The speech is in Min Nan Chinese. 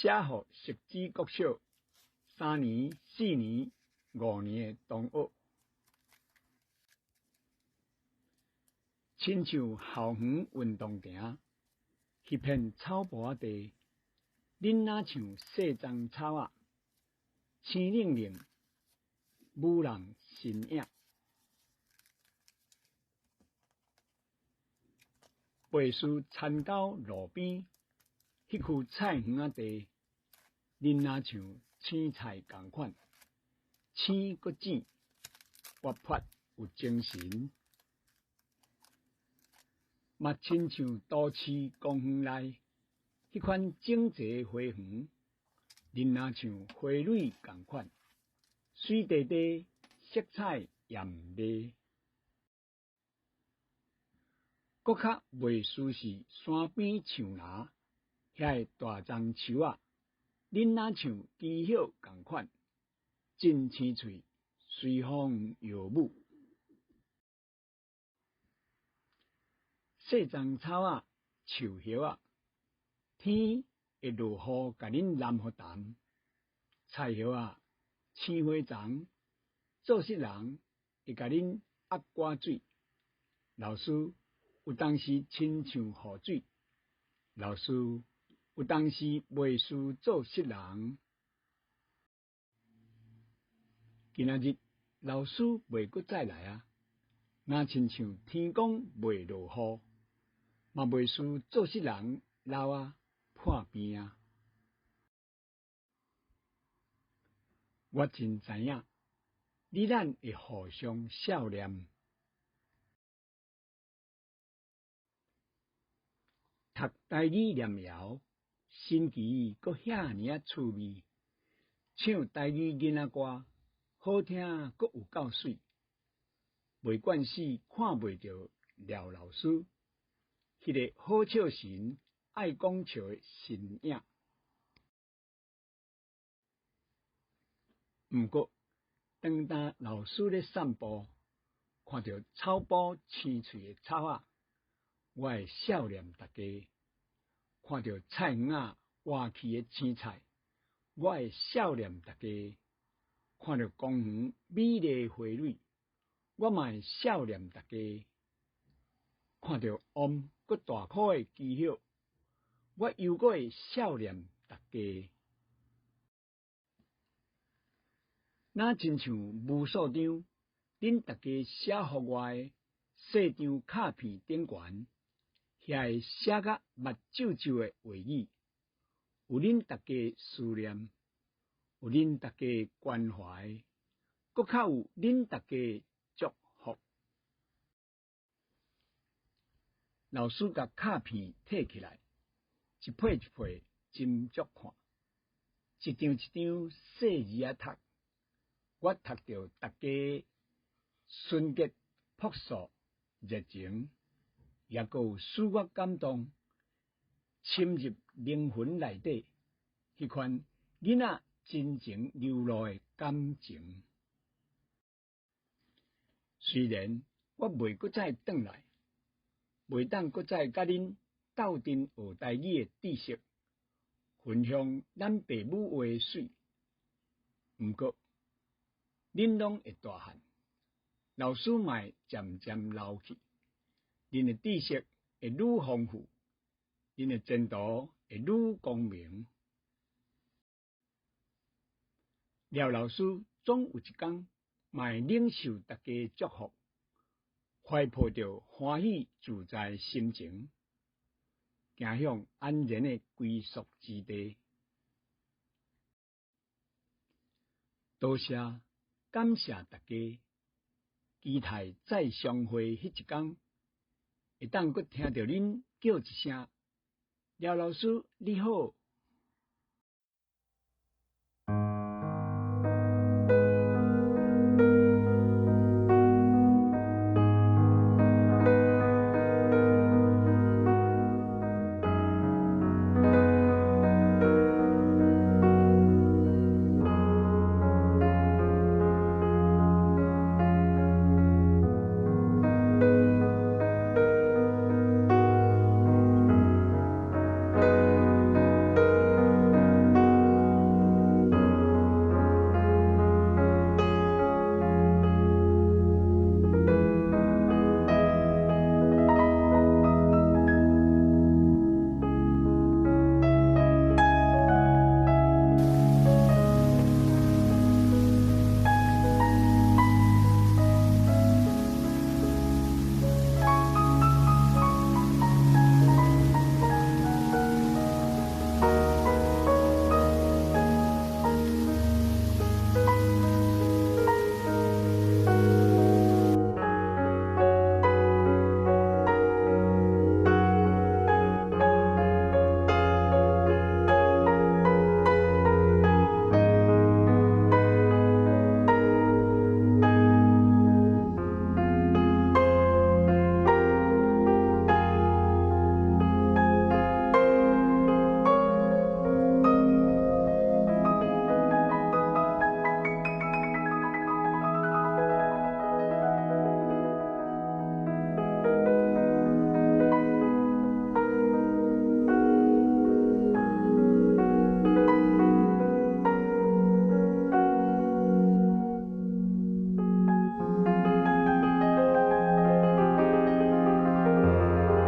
寫予汐止國小三年、四年、五年的同學，親像校園運動場，彼片草埔仔地，恁若像細欉草仔，青冷冷，舞人身影。袂输田溝路邊，彼區菜園仔地，恁若像青菜仝款，青閣紫，活潑有精神。嘛親像都市公園內，彼款整齊花園，恁若像花蕊仝款，媠塊塊，色彩豔麗。閣較袂輸是山邊樹林，遐个大樟樹仔，恁若像枝葉仝款，真青翠，隨風搖舞。細欉草仔、樹葉仔，天會落雨，共恁淋予澹。菜葉仔、青花叢，做穡人會共恁壓瓜水。老師有當時親像雨水，老師有當時袂輸做穡人。今仔日老師袂閣再來啊！若親像天公袂落雨，嘛袂輸做穡人老啊破病啊！我真知影，你咱會互相笑念。讀台語念謠，新奇閣遐爾仔趣味，唱台語囡仔歌，好聽閣有夠媠。袂慣死看袂著廖老師，彼个好笑神愛講笑的身影。毋過，當當老師咧散步，看著草埔青翠的草仔，我會笑念大家；看著菜園仔活去的青菜，我會笑念大家；看著公園美麗花蕊，我嘛會笑念大家；看著黃閣大顆的枝葉，我猶閣會笑念大家。若親像無數張恁大家寫予我的細張卡片頂懸，遐个寫甲目睭睭的話語，有恁大家思念，有恁大家關懷，閣較有恁大家祝福。老師共卡片提起來，一批一批斟酌看，一張一張細膩仔讀，我讀著大家純潔、樸素、熱情，抑閣有使我感動、深入靈魂內底彼款囡仔真情流露的感情。雖然我袂閣再轉來，袂當閣再佮恁鬥陣學台語的知識，分享咱爸母話的媠，毋過恁攏會大漢，老師嘛會漸漸老去，恁的知識會愈豐富，恁的前途會愈光明。廖老師總有一工嘛會領受大家祝福，懷抱著歡喜自在的心情，行向安然的歸宿之地。多謝，感謝大家，期待再相會彼一工，會當閣聽著恁叫一聲，廖老師你好。